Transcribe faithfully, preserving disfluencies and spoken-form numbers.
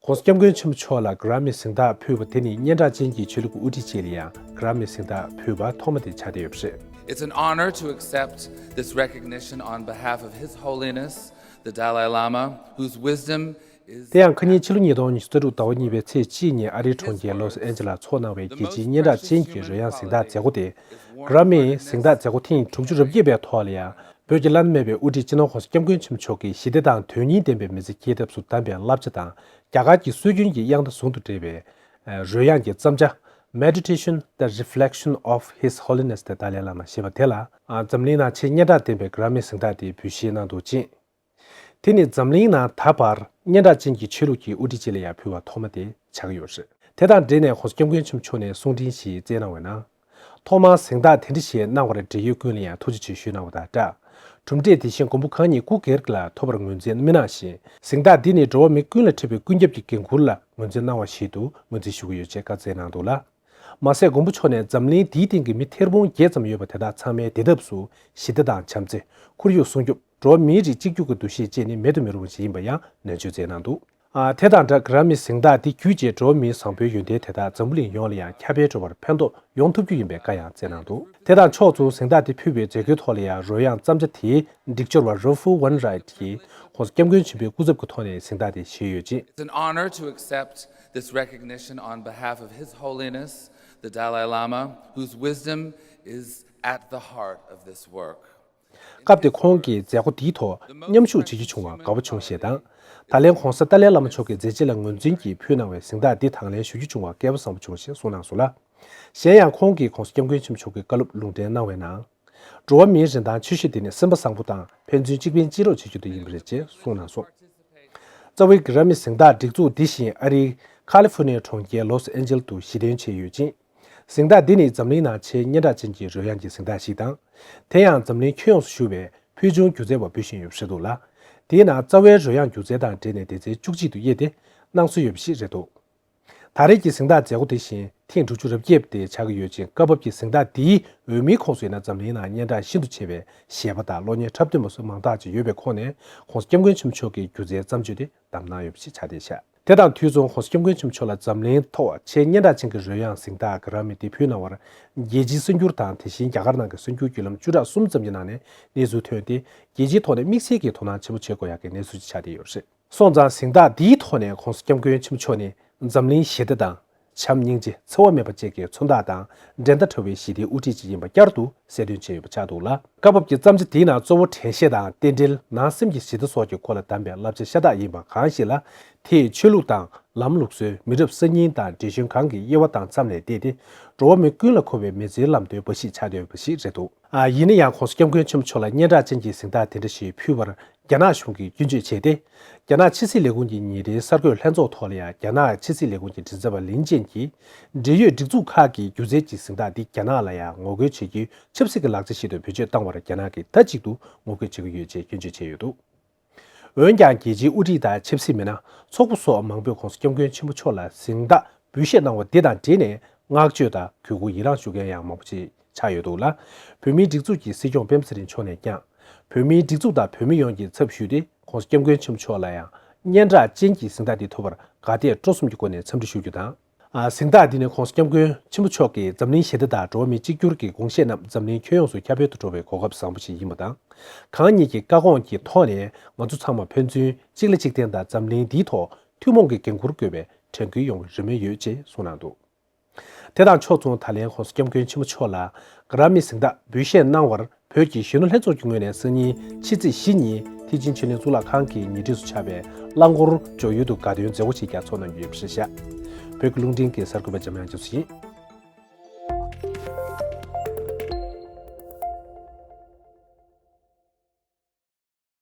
༸གོང་ས་༸སྐྱབས་མགོན་ཆེན་པོ་མཆོག་ལ་གྷི་ར་མི་གཟེངས་རྟགས་ཕུལ་བ་དེ་ནི་སྙན་གྲགས་ཅན་གྱི་ཆོས་ལུགས་དབུ་ཁྲིད་ཅིག་ལ་ཡང་གྷི་ར་མི་གཟེངས་རྟགས་ཕུལ་བ་ཐོག་མ་དེ་ཆགས་བསྡད་ཡོད་པ་རེད། It's an honor to accept this recognition on behalf of His Holiness the Dalai Lama, whose wisdom is དེ་ཡང་ཁ་ཉིན་ཕྱི་ལོ་ཉིས་སྟོང་ཉི་ཤུ་རྩ་དྲུག་ཟླ་བ་གཉིས་པའི་ཚེས་གཅིག་ཉིན་ཨ་རིའི་གྲོང་ཁྱེར་ལོས་ཨན་ཇེ་ལ་འཚོགས་གནང་བའི་རྒྱལ་སྤྱིའི་སྙན་གྲགས་ཅན་གྱི་རོལ་དབྱངས་གཟེངས་རྟགས་མཛད་སྒོ་དེ། གྷི་ར་མི་གཟེངས་རྟགས་མཛད་སྒོ་ཐེངས་དྲུག་ཅུ་རེ་བརྒྱད་པའི་ཐོག་ལ་ཡང་། བོད་ཀྱི་བླ་ན་མེད་པའི་དབུ་ཁྲིད་སྤྱི་ནོར་༸གོང་ས་༸སྐྱབས་མགོན་ཆེན་པོ་མཆོག་གིས་ཞི་བདེ་དང་དོན་སྙིང་ལྡན་པའི་མི་ཚེ་སྐྱེལ་ཐབས་སུ་བདམས་པའི་བསླབ་བྱ་དང་། རྒྱ་གར་གྱི་སྲོལ་རྒྱུན་གྱི་དབྱངས་རྟ་ཟུང་དུ་འབྲེལ་བའི་རོལ་དབྱངས་ཀྱི་བརྩམས་བྱ། Meditation, the Reflection of His Holiness the Dalai Lama ཞེས་པ་དེ་ལ་འཛམ་གླིང་ནང་ཆེས་སྙན་གྲགས་ལྡན་པའི་གྷི་ར་མི་གཟེངས་རྟགས་དེ་འབུལ་བཞེས་གནང་འདུག་ཅིང་། དེ་ནི་འཛམ་གླིང་ནང་ད་བར་སྙན་གྲགས་ཅན་གྱི་ཆོས་ལུགས་ཀྱི་དབུ་ཁྲིད་ཅིག་ལ་ཡང་ཕུལ་བ་ཐོག་མ་དེ་ཆགས་ཀྱི་ཡོད་རེད། དེ་དང་འབྲེལ་ནས་༸གོང་ས་༸སྐྱབས་མགོན་ཆེན་པོ་མཆོག་ནས་གསུང་འཕྲིན་ཞིག་བསྩལ་གནང་བའི་ནང་། ཐོག་མར་གཟེངས་རྟགས་དེ་འདྲ་ཞིག་གནང་བར་འབྲེལ་ཡོད་ཀུན་ལ་ཡང་ཐུགས་རྗེ་ཆེ་ཞུས་གནང་བ་དང་སྦྲགས། གྲུབ་འབྲས་དེ་བཞིན་མགོན་པོ་གང་ཉིད་སྐུ་སྒེར་ལ་ཐོབ་པར་ངོས་འཛིན་མི་གནང་ཞིང་། གཟེངས་རྟགས་འདི་ནི་འགྲོ་བ་མི་ཀུན་ལ་འཕྲད་པའི་ཀུན་ཁྱབ་ཀྱི་འགན་འཁུར་ལ་ངོས་འཛིན་གནང་བ་ཞིག་ཏུ་ངོས་འཛིན་ཞུ་གི་ཡོད་ཅེས་བཀའ་སྩལ་གནང་འདུག་ལ། མ་ཟད་མགོན་པོ་མཆོག་ནས་འཛམ་གླིང་འདིའི་སྟེང་གི་མི་ཐེར་འབུམ་བརྒྱད་ཙམ་ཡོད་པ་དེ་དག་ཚང་མའི་བདེ་ཐབས་སུ་ཞི་བདེ་དང་བྱམས་བརྩེ། ཁོར་ཡུག་སྲུང་སྐྱོབ། འགྲོ་བ་མིའི་རིགས་གཅིག་གྱུར་གྱི་འདུ་ཤེས་བཅས་ནི་མེད་དུ་མི་རུང་བ་ཞིག་ཡིན་པ་ཡང་ནན་བརྗོད་མཛད་གནང་འདུག་ཨ། དེ་དང་སྦྲགས་གྷི་ར་མི་གཟེངས་རྟགས་འདི་བརྒྱུད་རྗེས་འགྲོ་བ་མིའི་བཟང་པོའི་ཡོན་ཏན་དེ་དག་འཛམ་བུ་གླིང་ཡོངས་ལ་ཡང་ཁྱབ་སྤེལ་འགྲོ་བར་ཕན་ཐོགས་ཡོང་ཐུབ་རྒྱུ་ཡིན་པའི་བཀའ་ཡང་སྩལ་གནང་འདུག་དེ་དང་ཕྱོགས་མཚུངས་གཟེངས་རྟགས་དེ་ཕུལ་བའི་མཛད་སྒོའི་ཐོག་ལ་ཡང་རོལ་དབྱངས་བརྩམས་བྱ་དེའི་སྒྲིག་སྦྱོར་བ་རོ་ཧྥུ་ཝན་རའེ་ཡིས་༸གོང་ས་༸སྐྱབས་མགོན་ཆེན་པོའི་སྐུ་ཚབ་ཀྱི་ཐོག་ནས་གཟེངས་རྟགས་དེ་བཞེས་ཡོད་ཅིང་། It's an honor to accept this recognition on behalf of His Holiness the Dalai Lama, whose wisdom is at the heart of this work. སྐབས་དེར་ཁོང་གིས་མཛད་སྒོ་འདིའི་ཐོག་མཉམ་ཞུགས་བྱེད་རྒྱུ་བྱུང་བར་དགའ་པོ་བྱུང་ཞེས་དང་། ད་ལན་༸གོང་ས་ཏཱ་ལའི་བླ་མ་མཆོག་གི་མཛད་རྗེས་ལ་ངོས་འཛིན་གྱིས་ཕུལ་གནང་བའི་གཟེངས་རྟགས་འདི་དང་ལེན་ཞུ་རྒྱུ་བྱུང་བར་སྐལ་བ་བཟང་པོ་བྱུང་ཞེས་གསུངས་གནང་སོང་ལ། གཞན་ཡང་ཁོང་གིས་༸གོང་ས་༸སྐྱབས་མགོན་ཆེན་པོ་མཆོག་གི་བཀའ་སློབ་ལུང་འདྲེན་གནང་བའི་ནང་། འགྲོ་བ་མིའི་རིན་ཐང་ཆེ་ཤོས་དེ་ནི་སེམས་པ་བཟང་པོ་དང་ཕན་ཚུན་གཅིག་ཕན་གཅིག་རོགས་བྱེད་རྒྱུ་དེ་ཡིན་པ་རེད་ཅེས་གསུངས་གནང་སོང་། རྩ་བའི་གྷི་ར་མི་གཟེངས་རྟགས་སྒྲིག་འཛུགས་འདི་བཞིན་ཨ་རིའི་ཁ་ལི་ཧྥོ་ནི་ཡའི་གྲོང་ཁྱེར་ལོས་ཨན་ཇེལ་དུ་གཞི་རྟེན་བྱས་ཡོད་ཅིང་། གཟེངས་རྟགས་འདི་ནི་འཛམ་གླིང་ནང་ཆེས་སྙན་གྲགས་ཅན་གྱི་རོལ་དབྱངས་ཀྱི་གཟེངས་རྟགས་ཤིག་དང་། དེ་ཡང་འཛམ་གླིང་ཁྱོན་ཡོངས་སུ་བཞུགས་པའི་ཕུལ་བྱུང་སྒྱུ་རྩལ་བ་འབུལ་བཞིན་ཡོད་པ་རེད་འདུག་ལ། དེའི་ནང་རྩ་བའི་རོལ་དབྱངས་སྒྱུ་རྩལ་དང་འབྲེལ་ནས་སྡེ་ཚན་བཅུ་གཅིག་ཏུ་དབྱེ་སྟེ་གནང་སྲོལ་ཡོད་པ་ཞིག་རེད་འདུག་ད་རེས་ཀྱི་གཟེངས་རྟགས་མཛད་སྒོ་དེ་བཞིན་ཐེངས་དྲུག་ཅུ་རེ་བརྒྱད་དེ་ཆགས་ཀྱི་ཡོད་ཅིང་། སྐབས་བབ་ཀྱི་གཟེངས་རྟགས་འདིའི་འོས་མིའི་ཁོངས་སུ་ཡིན་ན་འཛམ་གླིང་ནང་སྙན་གྲགས་ཤིན་ཏུ་ཆེ་བའི་གཞས་པ་དང་གློག་བརྙན་འཁྲབ་སྟོན་པ་སོགས་མང་དག་ཅིག་ཡོད་པའི་ཁོངས་ནས་༸གོང་ས་༸སྐྱབས་མགོན་ཆེན་པོ་མཆོག་གི་སྒྱུ་རྩལ་བརྩམས་ཆོས་དེ་བདམས་གནང་ཡོད་པ་ཞིག་ཆགས་བསྡད་ཤག་དེ་དང་དུས་མཚུངས་༸གོང་ས་༸སྐྱབས་མགོན་ཆེན་པོ་མཆོག་ལ་འཛམ་གླིང་ཐོག་ཆེས་སྙན་གྲགས་ཅན་གྱི་རོལ་དབྱངས་གཟེངས་རྟགས་གྷི་ར་མི་དེ་ཕུལ་གནང་བར་རྒྱལ་སྤྱིའི་གསར་འགྱུར་དང་དེ་བཞིན་རྒྱ་གར་ནང་གི་གསར་འགྱུར་བརྒྱུད་ལམ་བཅུ་ཕྲག་གསུམ་ཙམ་གྱི་ནང་ནས་གནས་ཚུལ་ཐོན་ཏེ། རྒྱལ་སྤྱིའི་ཐོག་ནས་དམིགས་བསལ་གྱི་དོ་སྣང་ཆེན་པོ་བྱེད་དགོས་ཡག་གི་གནས་ཚུལ་ཅིག་ཆགས་བསྡད་ཡོད་རེད། སོང་ཙང་གཟེངས་རྟགས་འདིའི་ཐོག་ནས་༸གོང་ས་༸སྐྱབས་མགོན་ཆེན་པོ་མཆོག་ནི་འཛམ་གླིང་ཞི་བདེ་དང་། བྱམས་སྙིང་རྗེ། འཚེ་བ་མེད་པ་བཅས་ཀྱི་མཚོན་རྟགས་དང་འགྲན་ཟླ་བྲལ་བའི་ཞི་བདེའི་དབུ་ཁྲིད་ཅིག་ཡིན་པ་བསྐྱར་དུ་གསལ་སྟོན་བྱས་ཡོད་པ་ཆགས་འདུག་ལ། སྐབས་བབ་ཀྱི་བརྩམས་བྱ་དེའི་ནང་གཙོ་བོ་དྲན་ཤེས་དང་རྟེན་འབྲེལ། ནང་སེམས་ཀྱི་ཞི་བདེ་སོགས་ཀྱི་སྐོར་ལ་བདམས་པའི་བསླབ་བྱ་ཤ་སྟག་ཡིན་པ་གང་ཞིག་ལ། དེས་ཆོས་ལུགས་དང་། ལམ་ལུགས་སྲོལ། མི་རབས་གསར་རྙིང་དང་འགྲེལ་བརྗོད་གང་གི་དབྱེ་བ་དང་མཚམས་ལས་འདས་ཏེ། འགྲོ་བ་མི་ཀུན་ལ་མཁོ་བའི་མི་ཚེའི་ལམ་སྟོན་འབའ་ཞིག་ཆགས་བསྡད་ཡོད་པ་ཞིག་རེད་འདུག་ཨ། ཡིན་ན་ཡང་༸གོང་ས་༸སྐྱབས་མགོན་ཆེན་པོ་མཆོག་ལ་སྙན་གྲགས་ཅན་གྱི་གཟེངས་རྟགས་དེ་འདྲ་ཞིག་ཕུལ་བར་རྒྱ་ནག་གཞུང་གིས་སྐྱོན་བརྗོད་བྱས་ཏེ། རྒྱ་ནག་ཕྱི་སྲིད་ལས་ཁུངས་ཀྱི་ཉིན་རེའི་གསར་འགོད་ལྷན་ཚོགས་ཐོག་ལ་ཡང་རྒྱ་ནག་ཕྱི་སྲིད་ལས་ཁུངས་ཀྱི་མགྲིན་ཚབ་པ་ལིན་ཅན་གྱིས། འབྲེལ་ཡོད་སྒྲིག་འཛུགས་ཁག་གིས་སྒྱུ་རྩལ་གྱི་གཟེངས་རྟགས་འདི་རྒྱ་ནག་ལ་ཡང་ངོ་རྒོལ་བྱེད་རྒྱུའི་ཆབ་སྲིད་ཀྱི་ལག་ཆ་ཞིག་ཏུ་བེད་སྤྱོད་བཏང་བར་རྒྱ་ནག་གིས་མཐའ་གཅིག་ཏུ་ངོ་རྒོལ་བྱེད་ཀྱི་ཡོད་ཅེས་སྐྱོན་བརྗོད་བྱས་ཡོད་འདུག་འོན་ཀྱང་རྒྱལ་སྤྱིའི་དབུ་ཁྲིད་དང་ཆབ་སྲིད་མི་སྣ། ཚོགས་པ་སོགས་མང་པོས་༸གོང་ས་༸སྐྱབས་མགོན་ཆེན་པོ་མཆོག་ལ་གཟེངས་རྟགས་འབུལ་བཞེས་གནང་བ་འདི་དང་འབྲེལ་ནས་བསྔགས་བརྗོད་དང་གུས་བཀུར་ཡི་རངས་ཞུ་མཁན་ཡང་མང་པོ་ཅིག་ཆགས་ཡོད་འདུག་ལ། བོད་མིའི་སྒྲིག་འཛུགས་ཀྱི་སྲིད་སྐྱོང་སྤེན་པ་ཚེ་རིང་མཆོག་ནས་ཀྱང་། བོད་མིའི་སྒྲིག་འཛུགས་དང་བོད་མི་ཡོངས་ཀྱི་ཚབ་ཞུས་ཏེ་༸གོང་ས་༸སྐྱབས་མགོན་ཆེན་པོ་མཆོག་ལ་ཡང་སྙན་གྲགས་ཅན་གྱི་གཟེངས་རྟགས་འདི་ཐོབ་པར་དགའ་དད་སྤྲོ་གསུམ་གྱི་སྒོ་ནས་འཚམས་འདྲི་ཞུ་རྒྱུ་དང་། ཨ། གཟེངས་རྟགས་འདི་ནི་༸གོང་ས་༸སྐྱབས་མགོན་ཆེན་པོ་མཆོག་གིས་འཛམ་གླིང་ཞི་བདེ་དང་འགྲོ་བ་མི་གཅིག་གྱུར་གྱི་དགོངས་བཞེད་རྣམས་འཛམ་གླིང་ཁྱོན་ཡོངས་སུ་ཁྱབ་སྤེལ་དུ་འགྲོ་བའི་གོ་སྐབས་བཟང་པོ་ཞིག་ཡིན་པ་དང་། གང་ཉིད་ཀྱི་བཀའ་དགོངས་ཀྱི་ཐོག་ནས་ང་ཚོ་ཚང་མ་ཕན་ཚུན་གཅིག་ལ་གཅིག་བརྟེན་དང་འཛམ་གླིང་འདིའི་ཐོག་ཐུན་མོང་གི་འགན་འཁུར་དགོས་པའི་དྲན་སྐུལ་ཡོང་བའི་རེ་སྨོན་ཡོད་ཅེས་གསུངས་གནང་འདུག་དེ་དང་ཕྱོགས་མཚུངས་ད་ལན་༸གོང་ས་༸སྐྱབས་མགོན་ཆེན་པོ་མཆོག་ལ་གྷི་ར་མི་གཟེངས་རྟགས་འབུལ་བཞེས་གནང་བར་བོད་ཀྱི་གཞོན་ནུ་ལྷན་ཚོགས་ཀྱི་ངོས་ནས་སང་ཉིན་ཕྱི་ཚེས་བཞི་ཉིན་ཐེག་ཆེན་ཆོས་གླིང་གཙུག་ལག་ཁང་གི་ཉེ་འཁྲིས་སུ་ཆགས་པའི་རླངས་འཁོར་འཇོག་ཡུལ་དུ་དགའ་སྟོན་མཛད་སྒོ་ཞིག་ཀྱང་འཚོགས་གནང་རྒྱུ་ཡོད་པ་རེད་ཤག་བོད་ཀྱི་རླུང་འཕྲིན་གྱི་གསར་འགོད་པ་འཇམ་དབྱངས་རྒྱ་མཚོ་ཡིན།